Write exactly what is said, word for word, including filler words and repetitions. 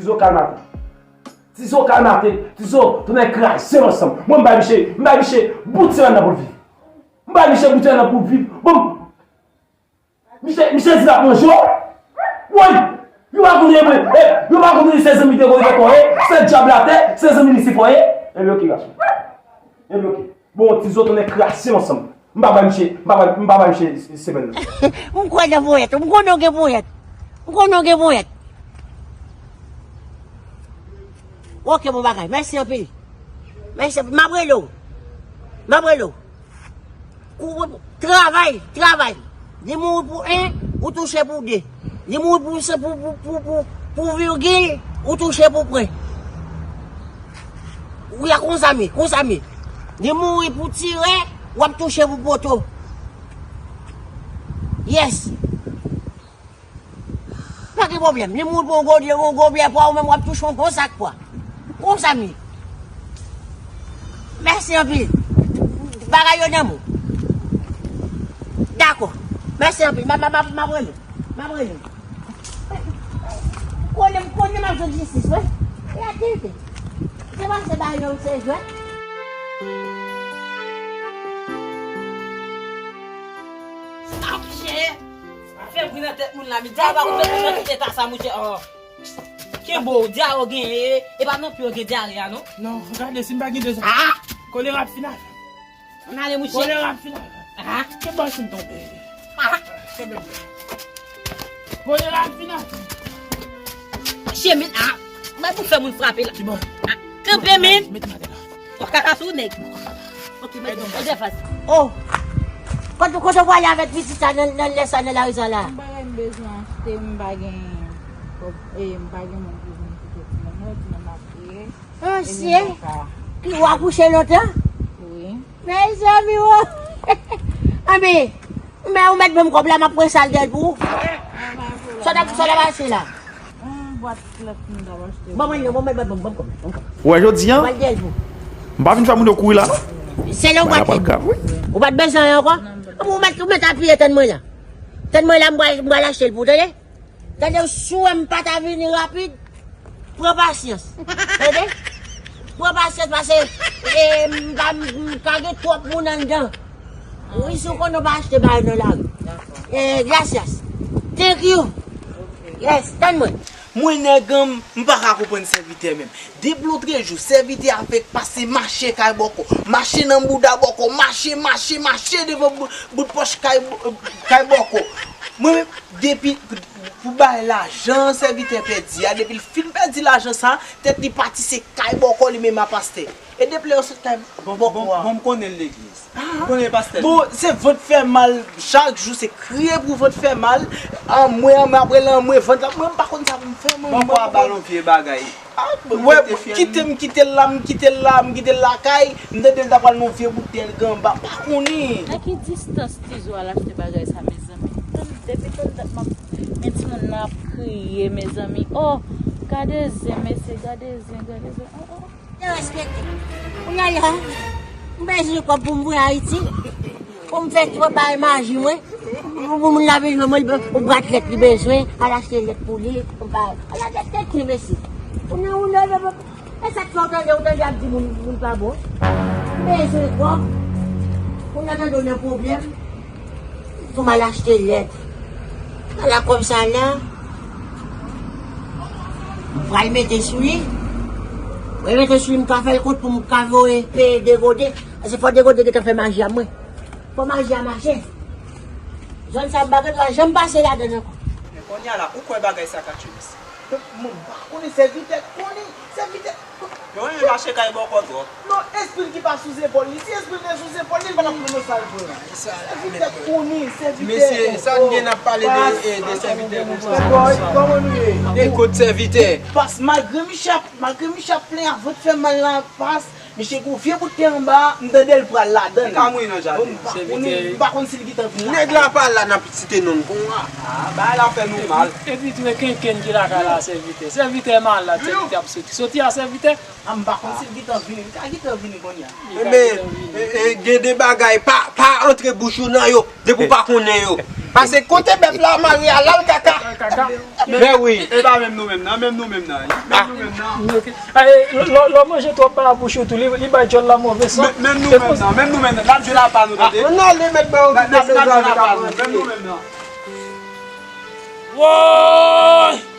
Tizo kalmate. Tizo kalmate. Tizo tounen kraze m ansanm. Mwen m bay miche, m bay miche bout semèn nan pou l viv. M bay miche bout semèn nan pou l viv. Bon, miche, miche di l ap manje w. Woy! Yo pa konn, eh, yo pa konn se zanmi dekoratè, se dyab latè, se zanmi Lisifè ye. Ebyen oke gason. Ebyen oke. Bon, Tizo tounen kraze m ansanm. M pa bay miche, m pa bay, m pa bay miche semèn nan. M kwè nan ponyèt, m konnen w gen ponyèt. M konnen w gen ponyèt. Oke, bon bagay. Mèsi anpil. Mèsi anpil. M ap rele w. M ap rele w. Kou-, travay, travay. Li mouri pou en, ou touche pou de. Li mouri pou, pou, pou, pou, pou, pou virgil, ou touche pou pwen. Ou ya konsa m ye, konsa m ye. Li mouri pou tirè, w ap touche pou poto. Yes. Pa gen pwoblèm. Li mouri pou yon gwo, yon gwo byè pwa, ou menm w ap touche yon bon sak pwa. Konsa m ye. Mèsi anpil. Bagay yo nan men w. Dakò. Mèsi anpil. M ap, m ap, m ap, m ap rele. M ap rele. Konnen, konnen m ap jwenn jistis, wi. E aktivite. Se pa se bagay yo se jwèt. Sa mouche. Fè bri nan tèt moun la, mi di a pa konn fè nan tout eta sa, mouche. Oh. Kenbe w, dyare w genyen, e, e pa nan pye w gen dyare a, non? Non, gade, si m pa gen de zòt. Ah! Kolera ap fin avè m. Ann ale, mouche. Kolera ap fin avè m. Ah! Kenbe w si m tonbe. Ah! Kenbe m. Kolera ap fin avè m. Chemine, ah! Mwen pou fè moun frape la. Kibò? Ah! Kanpe, men. Met m atè la. Ou kaka sou nèg. Ok, mèt, mèt fas. Oh! Kote, kote w prale avèk pitit sa nan, nan lè sa, nan lari sa la? Yon bagay m bezwen achte, m pa gen kòb, e, m pa gen moun pou vin kite timoun yo, timoun ap kriye. Ansyen! Ki w akouche lontan? Wi. Mezanmi, wo! Anben, men ou mèt ban m kòb la, m ap pran sa l dèyè l pou ou. Sa w t ap, sa w t ap achte la? Yon bwat klòt m t ap achte. Ban mwen l non, ban mwen, ban mwen, ban m kòb la, ban m kòb la. Ou wè jodi a, m pa vin fè moun yo kouri la non. Se lè ou pa t, ou pa t bezwen anyen ankò? Ou mèt, ou mèt apiye, tann mwen la. Tann mwen la, m pral, m pral achte l pou ou, tande? Tande, si w wè m pa ta vini rapid, pran pasyans. Tande? Pran pasyans, paske, e, m pa, m ka gen twòp moun anndan. Wi, si w konnen w pa achte bagay nan lari. E, gracias. Thank you. Yes, tann mwen. Mwen nèg an, m pa ka konprann sèvitè menm. Depi lotrejou, sèvitè a fèk pase mache kay bòkò, mache nan bouda bòkò, mache, mache, mache devan bout, bout pòch kay, kay bòkò. Mwen menm, depi pou bay lajan sèvitè pèdi a, depi l fin pèdi lajan sa, tèt li pati se kay bòkò li menm a pastè. E depi lè yo sot kay bòkò a. Bon, bon, bon, m konnen l legliz. M konnen pastè. Bon, se vant fè mal, chak jou se kriye pou vant fè mal. Anmwe, anmwe, apre l anmwe, vant la, mwen m pa konn sa pou m fè, mwen. Bòkò a ba l yon vye bagay. Wè, kite m kite l la, m kite l la, m kite l lakay, m tande l ta pral nan yon vye boutèy ganba, m pa konnen. Nan ki distans Tizo al achte bagay sa, mezanmi? Tann, depi tann dat m ap, men timoun nan ap kriye, mezanmi. Oh, gade zen, mesye, gade zen, gade zen. Oh, oh. Derespekte. Kounye a la, m bezwen kòb pou m voye Ayiti. Pou m fè twòp bay maji mwen. Pou moun la vin jwenn mwen, li be-, yon bwat lèt li bezwen, al achte lèt pou li, yon bagay. Ala tèt tèt li, mesye. Kounye a, ou lè, lè, lè, e sa k fè w tande, ou tande ap di moun, moun pa bon. M bezwen kòb. Kounye a tande w nan pwoblèm. Fò m al achte lèt. Ala kòb sa la. M pral mete sou li. Mwen mete sou li, m ka fè l kont pou m ka voye peye Degode. Paske fò Degode gentan fè maji a mwen. Fò maji a mache. Zòn sa m pa gen dwa janm pase ladan l ankò. Men kounye a la, ou kwè bagay sa ka tchwis? Mwen pa konnen, sèvitè konnen, sèvitè. Yo renmen mache kay bòkò twòp. Non, espri l ki pa sou zepòl li. Si espri l te sou zepòl li, li pa t ap pran nan sa l pran. Sèvitè konnen, sèvitè. Mesye, sa n gen n ap pale de, eh, de sèvitè konsa. Kòman nou ye? E kot sèvitè? Pas, malgre Michè ap, malgre Michè ap plenn avè fè mal la, pas, Misye gen yon vye bout tè anba, m tande l pral ladan l. Li ka mouri nan jaden. Bon, m pa konnen, m pa konn si l gentan vin lakay. Nèg la pa la, n ap site non l konsa. Ah, bagay la fè nou mal. Epi tou e kenken ki lakay la, sèvitè. Sèvitè malad, sèvitè ap soti. Soti a sèvitè. Ah, m pa konn si l gentan vini. Li ka gentan vini kounye a. Enben, e, e, gen de bagay, pa, pa antre bouch ou nan yo, depi w pa konnen yo. Pase kote bèf la mare a, l al kaka. Kaka. Men wi. E pa menm nou menm nan, menm nou menm nan. Menm nou menm nan. Ok. Lè w manje twòp pa bouch ou tou, li bay djòl la move san. Menm nou menm nan, menm nou menm nan. N ap jwe la pa nou, tande. Ann ale mèt ban yo N ap kite jwe la bezwen pa avèk nou, menm nou menm nan. Woy!